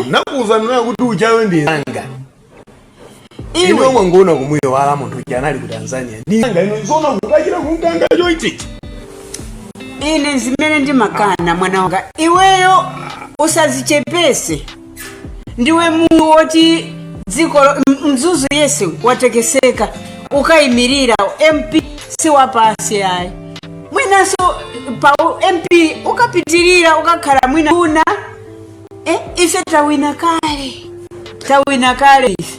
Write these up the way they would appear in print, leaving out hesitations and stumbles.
Nakuwuzani nayo kuti uchayo ndi nzanga. Ino Iwe mwangoona kumuyiwala munthu uja anali ku Tanzania. Ndi nzanga ino zona kukachira kumkanga choichichi. Ine zimene ndimakana, mwana wanga, iweyo usazichepese. Ndiwe munthu woti dziko Mzuzu yese watekeseka ukayimirira MP, si wapasi ayi. Mwinanso pa MP ukapitirira ukakhala mwina una ife tawina kale, tawina kale ife.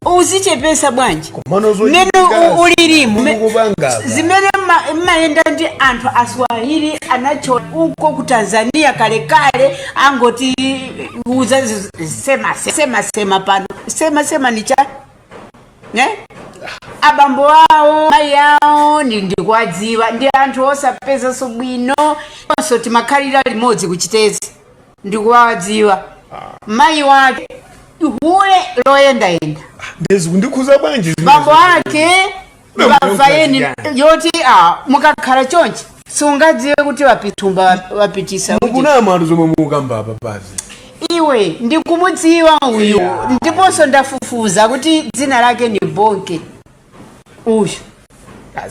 Uzichepesa bwanji? Komano Mmene zochitika ulirimu mukupanga apa. Zimene mmayenda ndi anthu Aswahili anacho uko ku Tanzania kalekale, angoti uza sema sema sema pano, sema sema ni cha ne abambo awo, mayi awo ndikuwadziwa, ndi anthu osapezanso bwino. Onso timakhalira limodzi kuchitezi, ndikuwadziwa. Mayi wake hule loyendayenda. Ndezi kundikhuza bwanji zimene? Bambo ake mbava yeni Mukakhala yoti mukakhala chonchi sungadziwe kuti wapitumba wapitisa kuti. Mukunama anthu zomwe mukamba apa pazi. Iwe, ndikumudziwa uyu, ndiponso ndafufuza kuti dzina lake ni Bonke uyu.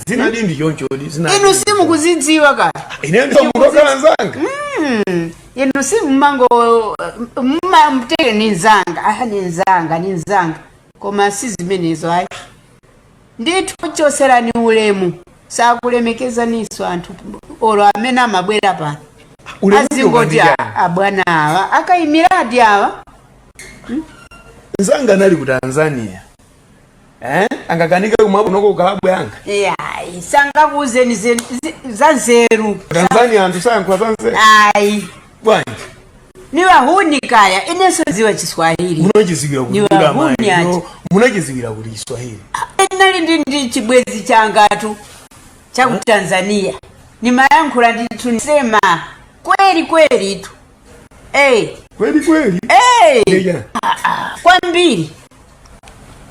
Zina ndi chonchodi zina. Inu simukuzidziwa kale. Ine ndi munthu okhala nzanga. Inu simumango mtere ni nzanga, ni nzanga, ni nzanga, koma si zimenezo ayi. Ndithu choserani ulemu, sakulemekezaniso anthu olo amene amabwera pano. Ulemu azingoti ndi chani? "Abwana awa akayimiradi awa." Nzanga anali ku Tanzania, eh? Angakanika kumabonoko kukalabu yanga. Yayi, sangakuuzeni za nzeru. Tanzania anthu sayankhula za nzeru? Ayi. Bwanji? Ni wahuni kaya, inenso ziwa Chiswahili. Munachiziwira Ni kuti wahuni amayi aja. Munachiziwira kuti Chiswahili? Nali ndi chibwezi changatu cha ku Tanzania, nimayankhula ndithu, sema kweli kweli tu. Hey. Kweli kweli? Hey. Ndeja. Kwambiri.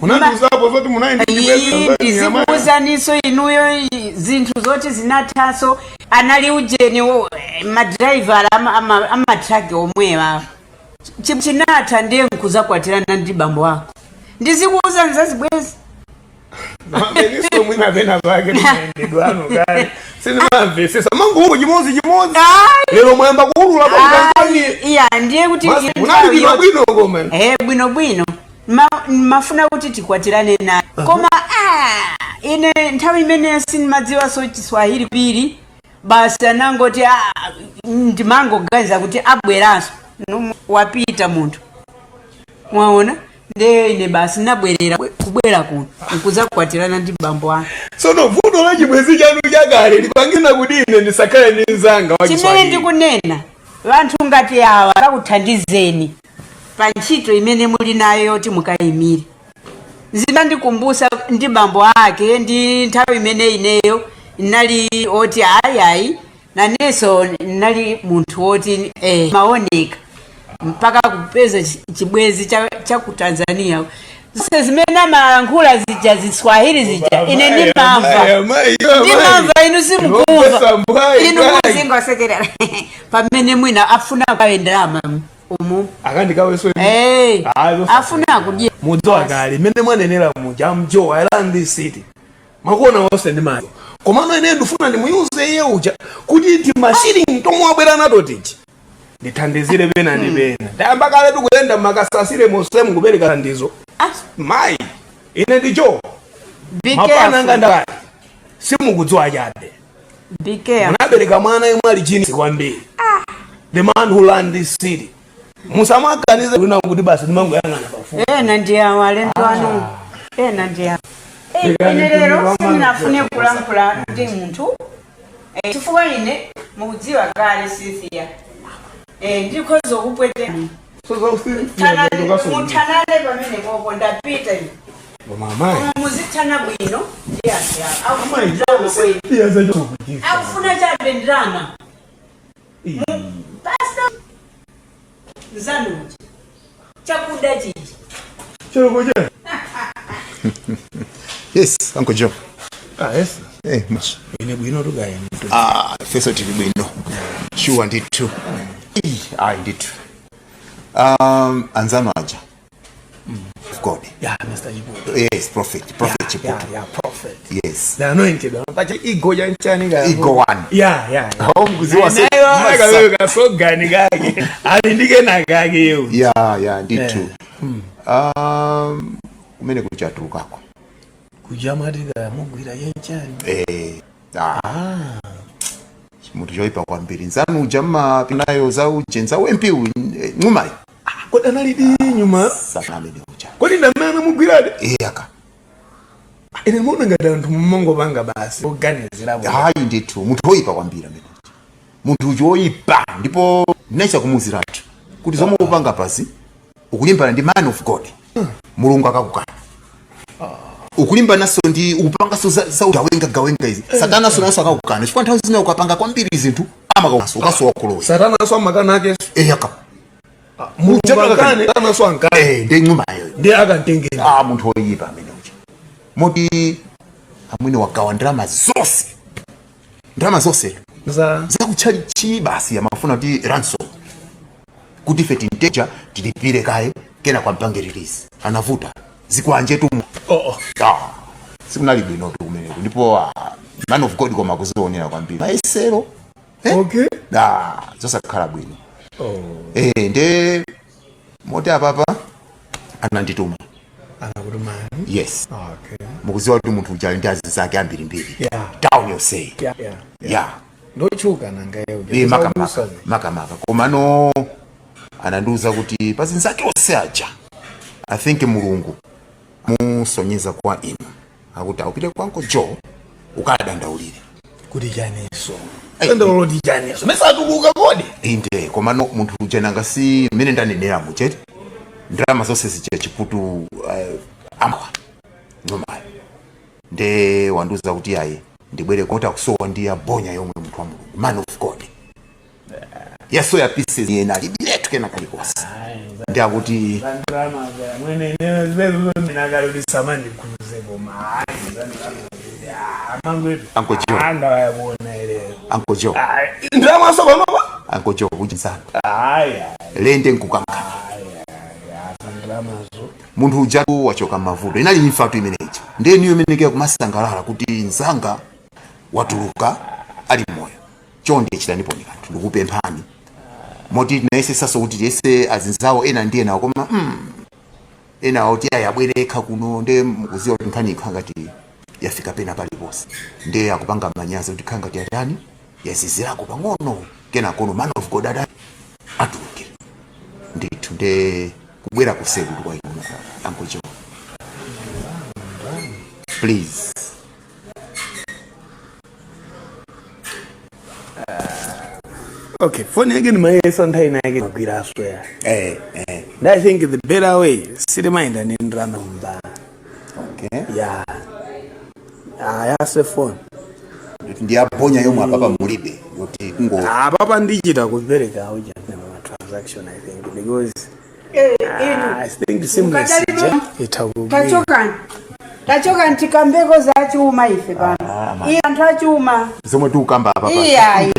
Munandiuzapo zoti munayi ndi chibwezi Tanzania, amayi? Ndizikuuzaniso inuyo zinthu zoti zinathaso. Anali ujeni madraiva amatraki omwewa. Chinatha ndiye nkuzakwatirana ndi bambo ako. Ndizikuuzani zazibwezi. Meniso mwina pena pake timayendedwa ano kale sindimamvesesa manguku chimodzi chimodzi. Ayi. Lero mwayamba kuulula pa Tanzania. Iya, ndiye kuti Munalipidwa bwino koma? Bwino bwino. Mafuna kuti tikwatirane naye, koma ine nthawi imene sindimadziwanso Chiswahili piri basi anangoti ndimangoganiza kuti abweranso. Wapita munthu, mwaona? Ndiye ine basi nabwerera kubwera kuno nkuzakwatirana ndi bambo anga. Tsono vuto la chibwezi chanu chakale lipangina kuti ine ndisakhale ndi mzanga wa Chimene Chiswahili? ndikunena, vanthu ngati awa akakuthandizeni pa ntchito imene muli nayo yoti mukayimire. Zimandikumbusa ndi bambo ake ndi nthawi imene ineyo nali oti ayi ayi, nanenso nali munthu woti maoneka mpaka kupeza chibwezi cha ku Tanzania. Zonse zimene amalankhula zija, Ziswahili zija, ine ndimamva. Ndimamva, inu simukumva. Inu muzingosekerera pamene mwina afuna kawe ndalama umu. Akandikaweso. Afuna kudya. Mudziwa kale mmene mwanenera muja, mjo I run this city, makuona wonse ndi mayo. Komano ine ndifuna ndimuyuze iye uja kuti timashilingi tomwe wabwera nato tiji ndithandizire pena ndi pena. Ndayamba kale tikuyenda mmakasasire mosemu kupereka thandizo. Mayi, ine ndicho Be mapana anga. careful. Ndakale simukudziwa chabe. Be careful. Munabereka mwana yemwe ali genius kwambiri, the man who run this city. Musamaganize kuna kuti basi ndimangoyang'ana pafupi. Ena ndi awo alendo anu, ena ndi awo. Ine lero sindinafune kulankhula ndi munthu chifukwa ine mukudziwa kale Cynthia, ndikhoza kupweteka. Muthanane pamene popo, ndapita ine. Koma amayi. Koma muzithana bwino ndi anthu awo. Akufuna ndalama kwenu, akufuna chabe ndalama. Pasta nzanuji chakuda chichi. Cholokocha. Yes, Uncle Joe. Ah, yes. Much. Ine bwino tugaye. Ah, feso tili bwino. Sure ndithu. Ayi ndithu. Anzanu aja God. Yeah, Mr. Chiputu. Yes, prophet Yeah, Chiputu. yeah, prophet. Yes. The anointed one. Pacha ego chanchani ka. Ego one. Yeah. Oh, mkuziwa se. Nayo akawewe kasogani kake. Alindike na kake yo. Yeah, ndithu. Kumene kuchatulukako. Kujamatika mugwira chanchani. Eh. Ah. Munthu choyipa kwambiri. Nzanu uja mmapinayo za uje nza MP Nxumalo. Kodi analidi nyuma. Sana amene uja. Kodi ndamene mugwirade. Eh aka. Ine muona ngati anthu mumangopanga basi. Oganizirapo. Hayi ndithu munthu woyipa kwambiri amene uja. Munthu uja woyipa ndipo ndinacha kumuziratu kuti zomwe upanga pasi ukulimbana ndi man of God. Mulungu akakukana. Ukulimbanaso ndi ukupangaso za gawenga gawenga izi. Satana so naso akakukana. Chifukwa nthawi zina ukapanga kwambiri zinthu amakakukaso ukasowa kulowa. Satana so amakana ake. Eh aka. Mulungu akane, Satana so ankane. Eh ndi Nxumaloyo. Ndi akantengeni. Ah munthu woyipa amene uja. Moti amwene wagawa ndalama zonse. Ndalama zonse. Za Zakutchalichi basi amafuna kuti ransom. Kuti ife tinteja tilipire kaye kena kwa mpange release. Anavuta. Zikwanje tu. Oh. Ah. Sikunali bwino tu kumeneko. Ndipo man of God koma kuzionera kwambiri. Maesero. Eh? Okay. Ah, zosakhala bwino. Oh. Eh nde moti apapa anandituma. Anakutumani. Yes. Okay. Mukuziwa kuti munthu uja ali ndi azinzake ambirimbiri. Yeah. Town yonse. Yeah. Yeah. Ndochuka nanga yeo. Eh makamaka. Makamaka. Komano anandiuza kuti pazinzake onse aja. I think Mulungu musonyeza kwa inu. Akuti upite kwa Uncle Joe ukadandaulire. Kuti chaniso. Dandaulire kuti chaniso. Mesatuluka kodi. Inde komano munthu uja nanga si mmene ndanenera muchete. Ndalama zonse zija Chiputu amawa. Normal. Nde wandiuza kuti ayi ndibwere kota kusowa ndi abonya yomwe munthu wa Mulungu. Man of God. Yasoya pieces yena libiletu kena kalikosa. Ndi akuti Zandrama za mwene ne zibezo minakalulisa mani kuze koma. Ayi zandrama. Mangwetu. Uncle Joe. Anga wayabona ile. Uncle Joe. Ndrama so panopa. Uncle Joe kuchinsana. Aya. Lende nkukankana. Zandrama zo. Munthu uja wachoka mavuto. Inali imfa tu imeneyi. Ndiye niyo imenekera kumasangalala kuti nzanga watuluka ali moyo. Chonde chitanipo kanthu ndikupemphani. Moti tinayesetsanso kuti tiyese azinzawo ena ndi ena koma ena oti ayi abwereka kuno nde mukuziwa kuti nkhani ikhala ngati yafika pena paliponse. Nde akupanga manyazi kuti ikhala ngati yatani yazizirako pang'ono kena kono man of God adani atuluke. Ndithu nde kubwera kuseku kwa inu Uncle Joe. Please. Okay, phone yake ni mayesa nthawi yake magwira aswera. Eh. And I think the better way sitimayenda ndi ndalama mba. Okay. Yeah. Ayase phone. Ndi abonya yomwe apapa mulibe yoti kungo Apapa ndichita kupereka uja ma transaction I think because I think seamless Mukadali itakugwira. Tachokani. Tachokani tikambeko za chuma ife pano. Iye anthu achuma. Zomwe tikukamba apa pa. Iya,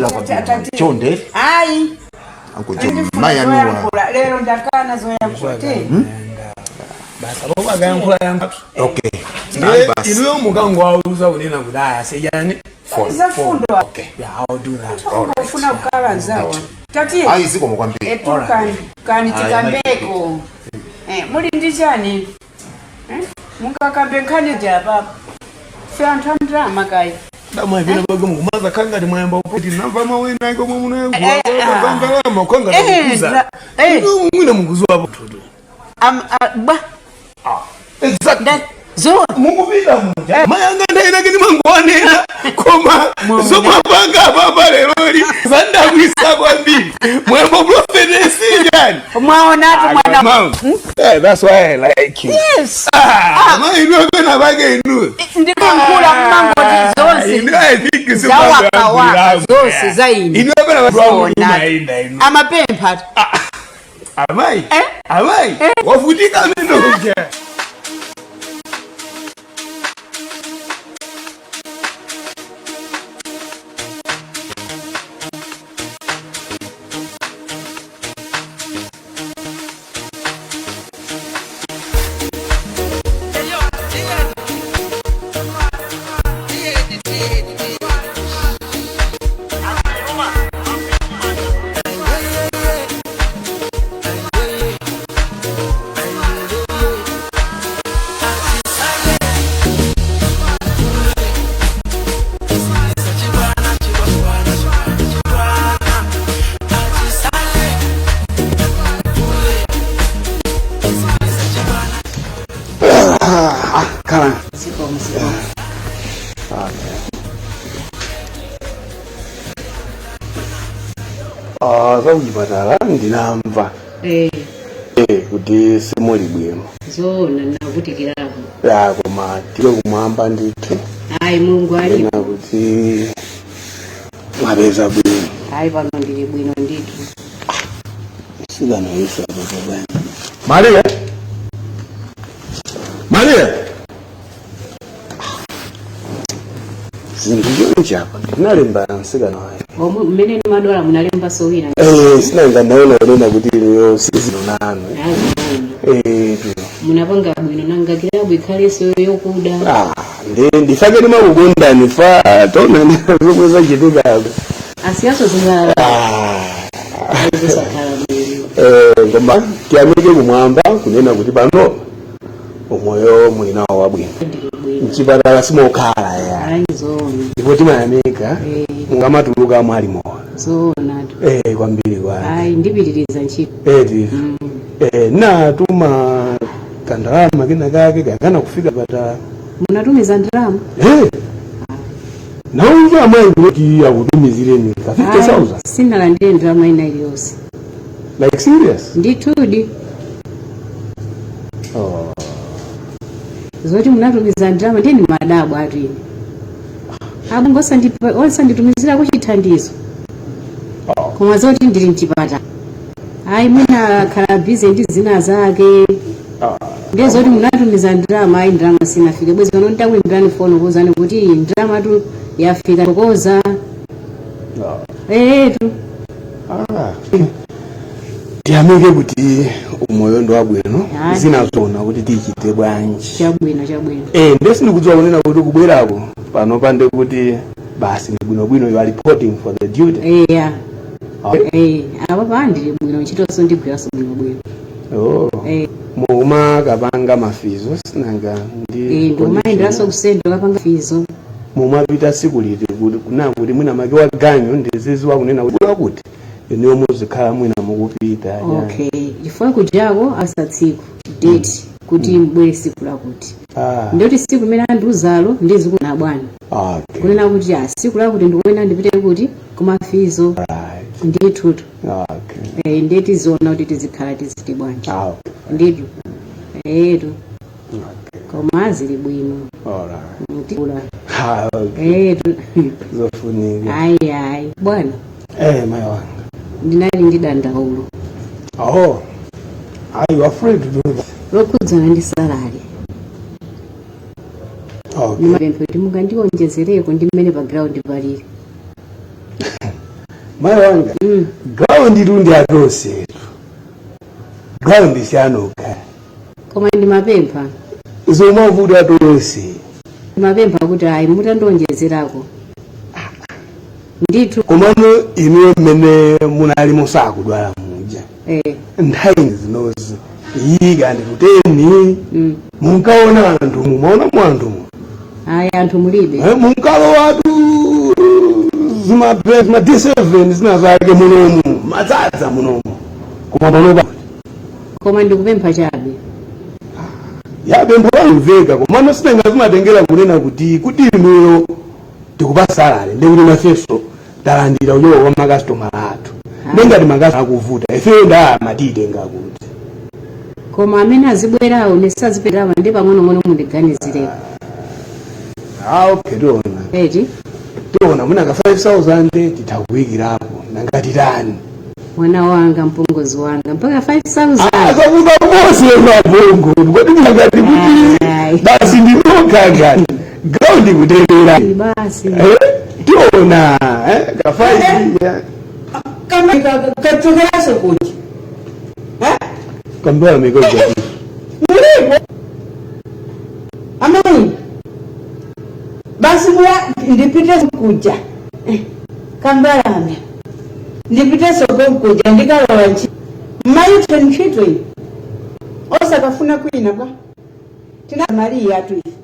Chonde. Ayi. Uncle Joe Ndifuna mayanuwa. zoyankhula. Lero ndakana zoyankhula. Basa boba akayankhula yankha. Okay. Ndiye inuyo mukangowauza kunena kuti aya sejani. Zafundo. Okay. Yeah, I'll do that. Ufuna kukhala nzawo. Tatiye. Ayi zikomo kwambiri. Etu kani tikambeko. Muli ndi chani? Mungakambe nkhani ja papa. Fe anthu amdrama kayi. Dama vina bago mukumaza kanga ndi mwayamba upoti namva mawena iko mwe munayankhula kanga kanga kukuza. Inu mwina mukuzuwa tutu. Am ba. Exactly. Zo mukupita muja. Mayanga ndaina kini mangwanena koma zomapanga papa lero li zandabwisa kwambiri. Mwembo prophet sijani. Mwaona tu mwana. Yeah, that's why I like you. Yes. Ma inu pena bage inu. Ndikankula mmango zonse. Inu I think Zawakawaka zonse za inu. Inu pena Zoona. inu. Amapempha. Amai. Amai. Wafutika meno kuja. Zikomo, zikomo. Okay. Ah, zakuchipatala ndinamva Eh, kuti simuli bwino. Zoona, navutikirapo. Ya, koma tile kumwamba ndithu. Ayi, Mulungu alipo. Ena kuti mwapeza bwino. Ayi, pano ndili bwino ndithu. Sikana Yesu apapa bwana. Maria, Maria, zinthu chonchi apa ndinalemba msikana wayo. Omwe mmene ndimadwala munalembanso wina? Eh, sinanga ndaona unena kuti inuyo sizino nanu. Ayi, zoona. Eh. Munapanga bwino, nanga kilabu ikhalenso yokuda. Ah, ndi ndifake ndimakukondani fa taona zomwe zachitikako. Asiyaso zinyalala. Ah. Zosakhala bwino. Eh, koma tiyamike kumwamba kunena kuti pano umoyo muli nawo wabwino. Ndili bwino. Mchipatala simokhala ya. Ayi, zoona. Ndipo timayamika. Eh. Mungamatuluka mwali mowa. Zoonatu. Eh, kwambiri kwake. Ayi, ndipitiriza ntchito. Eh, eh, natuma kandalama kena kake kakana kufika pata. Munatumiza ndalama? Eh, naumva amayi kuti akutumizireni ka 50,000. Sinalandire ndalama ina iliyonse. Like, serious? Ndithudi. Oh. Zoti munatumiza ndalama ndiye ni madabwa atu ine. Abongo osanditumizirako chithandizo, koma zoti ndili mchipatala, ayi, mwina khala busy ndi zina zake. Ndiye zoti munatumiza ndalama, ayi, ndalama sinafike. Bwezi pano nditakuimbirani foni kuwuzani kuti ndalama tu yafika, tokoza. Eetu. Ah. Tiyamike kuti umoyo ndi wabwino. Ayi. Zina zona kuti tichite bwanji. Chabwino, chabwino. Eh, ndesi ndikudziwa kunena kuti kubwerako pano pande kuti basi ndi bwinobwino, you are reporting for the duty. Eya. Okay. Eh, apa pa ndili bwino, ntchitonso ndigwiranso bwinobwino. Oh. Eh. Muma kapanga mafizo sinanga ndi Eh, ndikumayenderanso kusendo kapanga fizo. Mumapita siku liti kuti kuna kuti mwina make wa ganyu ndiziziwa kunena kuti kuti inuyo muzikhala mwina mukupita ya. Okay, chifukwa kujako asa tsiku date kuti mbwere siku lakuti. Ah. Ndiyoti siku limene andiuzalo ndizikuna bwana kunena kuti ah, siku lakuti ndikuena ndipite kuti kumafizo. Ndithutu. Eh, ndiye tiziona kuti tizikhala tiziti bwanji. Ah, okay. Ndithu, etu, koma zili bwino. Alright. Tikula. Ah, okay. Etu. Zofunika. Ayi, ayi bwana. Eh, mayi wanga. Ndinali ndi dandaulo. Oh. Are you afraid to do that? Lokhudzana ndi salary. Ndimapempha kuti mungandionjezereko ndi mmene pa ground palili. Mayi wanga. Ground itu ndi atonsetu. Ground sianoka. Koma ndimapempha. Zomavuta atonse. Ndimapempha kuti ayi, mutandionjezerako ndithu. Komano inuyo mmene munali musakudwala muja. Nthawi zinozi yika ndikuteni. Munkaona anthu, mumaona mu anthu mu? Ayi, anthu mulibe. Eh, munkalowatu zima zima D7 zina zake munomu madzadza munomu, koma panopa? Koma ndikupempha chabe. Yapempha lamveka, komano sinanga zimatengera kunena kuti inuyo tikupa salary, ndikuti nafenso talandira kuchoka kwa makasitomala athu. Ndengati makasitomala akuvuta, ifeyo ndalama tiyitenga kuti? Koma amene azibwerawo nesaziperawa ndi pang'onong'ono, mundiganizireko. Ah, okay, tiona. Eti. Tiona, mwina ka 5000 titha kuyikirapo, nanga titani? Mwana wanga, mpongozi wanga, mpaka 5000? Ah, zavuta konse mabongo, kodi ngati kuti Ayi. basi ndinoka ngati ground kuterera. Basi. Eh, tiona, eh, ka 5 ya. Kama kachokeraso kuti? Kambela mikoja. Mulipo amayi, basi kuya ndipite kuja kambalame, ndipite soko kuja ndikalowa nchi mmayithe ntchito iyi osakafuna kwina kwa tina Mariya tu ife.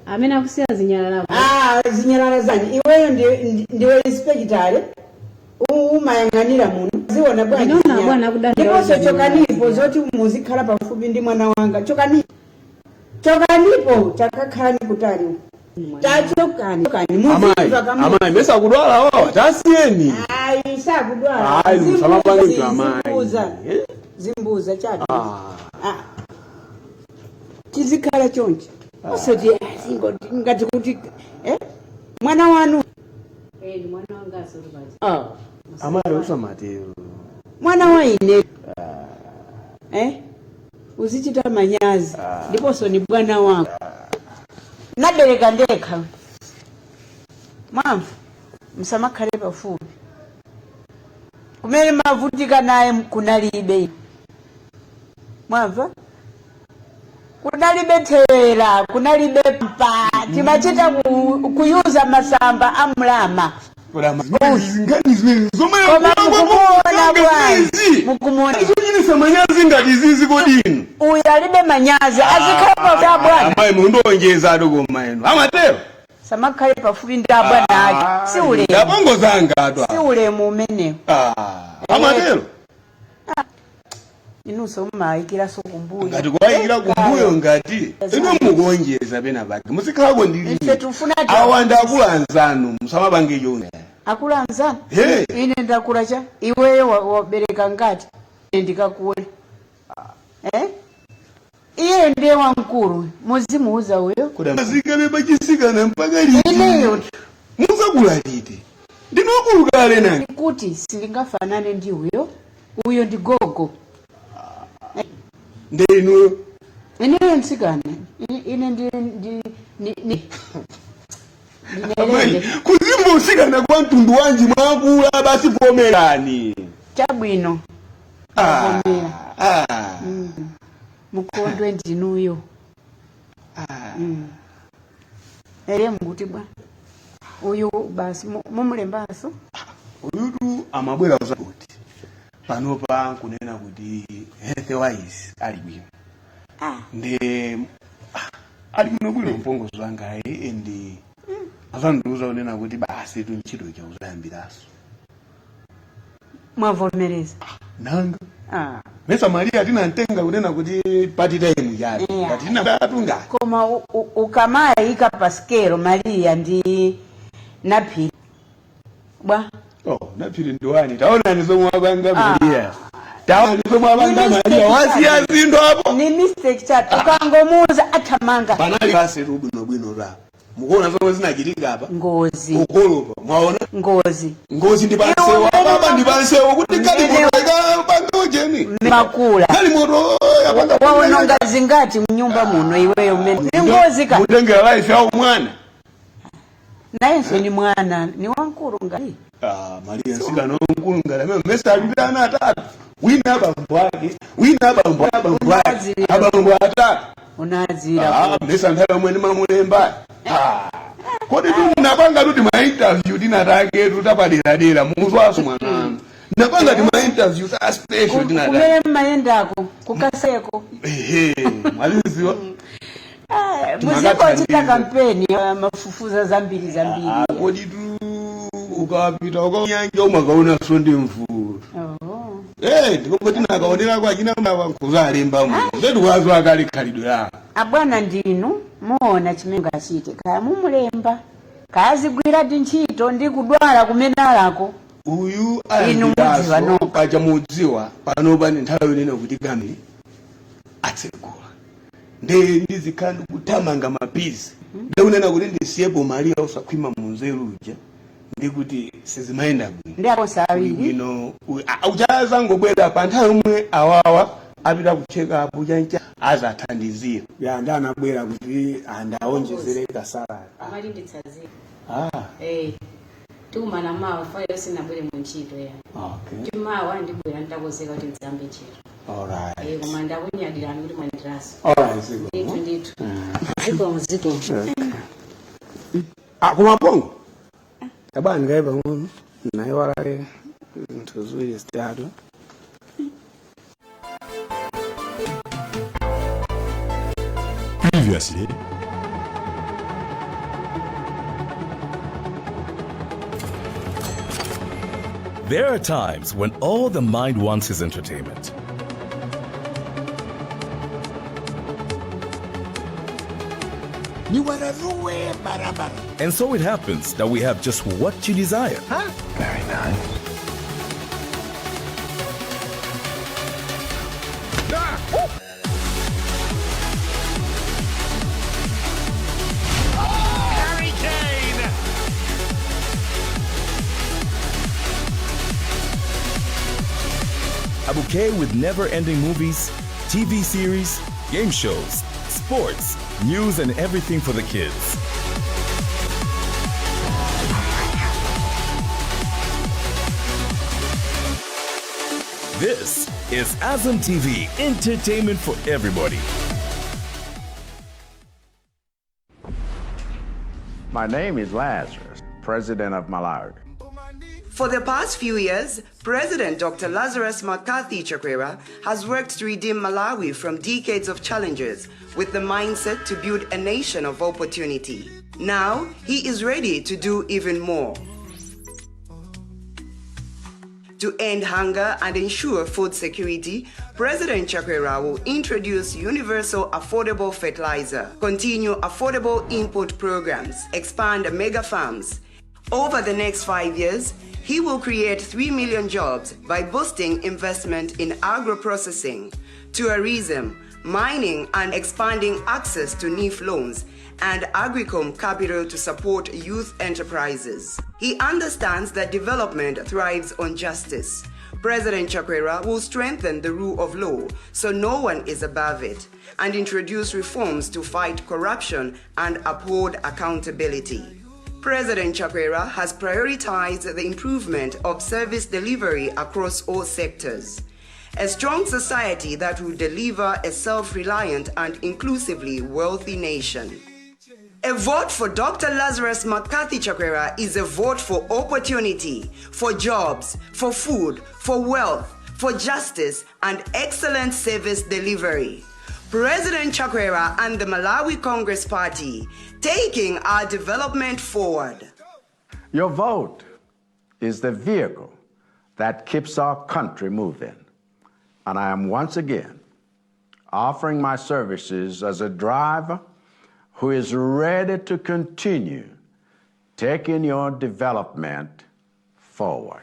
Amene akusiya zinyalala? Ah, zinyalala zanyi, iweyo ndiwe inspector, umayang'anira muno, ziona bwanji? Ndinaona zinyalala. Bwana akudandaula Ndiponso zinyalala. chokanipo zoti muzikhala pafupi ndi mwana wanga, chokanipo. Chokanipo, takakhalani kutali. Tachokani, chokani. Amayi, Muzimva kamwe. amayi, mesa kudwala wawa, tasiyeni. Ayi, sakudwala. Ayi, musamapanga Zimbuzi, icho amayi. zimbuza. Eh? Zimbuza chabe. Ah. Ah. Chizikhala chonchi. Usati singoti ngati kuti eh? Mwana wanu. Eh, ndi mwana wanga asulupazi. Ah. Amayi usamatero. Mwana wa ine. Eh? Uzichita manyazi. Ndiponso ni bwana wako. Nabereka ndekha. Mwamva, msamakhale pafupi. Kumene mavutika naye kunalibe. Mwamva? Kunalibe thewera, kunalibe mpa, timachita kuyuza masamba a mlama. Ngani zimene zomwe Koma mukumuona bwana, mukumuona. Zochititsa manyazi ngati izizi kodinu. Uyu alibe manyazi, azikhala pafupi abwana. Amayi mundonjeza ado koma inu. Amatero. Samakhale pafupi ndi abwana ake. Si ulemu. Ndabongozanga ado. Si ulemu umenewo. Ah, amatero. Inunso mumayikiranso kumbuyo. Ngati kuwayikira kumbuyo ngati ino mukuonjeza pena pake muzikhalako ndi Ife tufuna awa ndi akulu anzanu, musamapange chonde. Akulu anzanu? Hey. Ine ndakula cha iweyo wabereka ngati ine ndikakule, eh? Iye ndiye wamkulu, muzimuuza uyo. Mazikabe pachisikana mpaka liti? Ineyo. Muzakula liti? Ndinokulu kale nani. Kuti silingafanane ndi uyo, uyo ndi gogo. Nde inuyo? Ineyo mtsikana. Ine ndi Amayi, ndinelele. kuzimba usikana kwa mtundu wanji? Mwakula basi, vomerani. Chabwino. Ah, Vomera. ah. Mukondwe ndinuyo. Ere mukuti bwa uyu basi mumulembaso. Uyutu amabwera kuti panopa nkunena kuti health wise ali bwino. Nde ali bwino bwino mpongozi wangayi, and azandiuza kunena kuti basi tu ntchito ija uzayambiraso. Mwavomereza? Nanga. Ah. Mesa Maria tinamtenga kunena kuti part time chabe. Ngati tinatatu ngati Koma ukamayika pasikelo Maria ndi Naphiri bwa? Oh, Naphiri ndiwani? Taonani zomwe wapanga Maria, taonani zomwe wapanga Ni Maria. mistake. Wasiya Chabe. zinthu apo. Ni mistake chabe, ukangomuuza athamanga. Panali basi tu bwinobwino ra, mukuona zomwe zinachitika apa? Ngozi. Kukolopa, mwaona? Ngozi. Ngozi ndi pansewu apapa, ndi pansewu kuti galimoto ikapanga ujeni. Makula. Galimoto yapanga. Waononga zingati mnyumba muno iweyo mmene ni ngozi ka. Mutengera life yawo mwana. Nayenso ni mwana, ni wankulu ngati. Ah, Maria nsikana wamkulu ngati amene mesa alipira ana atatu, wina abambo ake, wina abambo, abambo ake, abambo atatu. Unadzira. Ah, mesa nthawi yomwe ndimamulemba. Ah, kodi tu napanga tuti ma interview tinatake tutapaderadera muzwaso mwananu, napanga ti ma interview ta special tinatake. Kumene mmayendako kukaseko. Ehe, mwaliziwa. Muzingochita kampeni, mafufuza zambiri zambiri. Ah, kodi tu ukapita ukanyanja umakaonanso ndi mvula. Oh. Eh, ndikopo tinakaonera kwa china mawankuzalemba mu ndetu kwazo akali khalidwe lawo. Abwana ndinu muona chimene ngachite, kaya mumulemba, kaya zigwiradi ntchito ndi kudwala kumene alako. Uyu Inu mudziwa ayambiraso nokha. Paja mudziwa panopa ni nthawi yonena kuti kambi atsegula, nde ndizikhala ndikuthamanga mabizi, ndikunena kuti ndisiyepo Maria usakhwima munzeru uja, ndikuti sizimayenda bwino. Ndi akonse awiri. Bwino uchazangobwera pa nthawi yomwe awawa apita kucheka apo chancha azathandizira ya ndi anabwera kuti andaonjezere kasalari. Amati nditsazira. Ah. Eh, tikumana mawa, fayo sinabwere mu ntchito ya. Okay. Ndi mawa ndibwera nditakonzeka kuti ndizambe ntchito. Alright. Eh, koma ndakunyadirani kuti mwandiraso. Alright, ziko. Ndithu ndithu, zikomo zikomo. Ah, kumapongo tabani ngaye pang'ono nayiwalale zinthu ziwiri zitatu. Previously, There are times when all the mind wants is entertainment. Niwararue barabara. And so it happens that we have just what you desire. Very nice. Harry Kane! A bouquet with never ending movies, TV series, game shows, sports, news, and everything for the kids. This is Azam TV, entertainment for everybody. My name is Lazarus, president of Malawi. For the past few years, President Dr. Lazarus McCarthy Chakwera has worked to redeem Malawi from decades of challenges with the mindset to build a nation of opportunity. Now, he is ready to do even more. To end hunger and ensure food security, President Chakwera will introduce universal affordable fertilizer, continue affordable input programs, expand mega farms. Over the next 5 years, he will create 3 million jobs by boosting investment in agro-processing, tourism, mining, and expanding access to NEEF loans and Agricom capital to support youth enterprises. He understands that development thrives on justice. President Chakwera will strengthen the rule of law so no one is above it and introduce reforms to fight corruption and uphold accountability. President Chakwera has prioritized the improvement of service delivery across all sectors. A strong society that will deliver a self reliant and inclusively wealthy nation. A vote for Dr. Lazarus McCarthy Chakwera is a vote for opportunity, for jobs, for food, for wealth, for justice, and excellent service delivery. President Chakwera and the Malawi Congress Party, taking our development forward. Your vote is the vehicle that keeps our country moving. And I am once again offering my services as a driver who is ready to continue taking your development forward.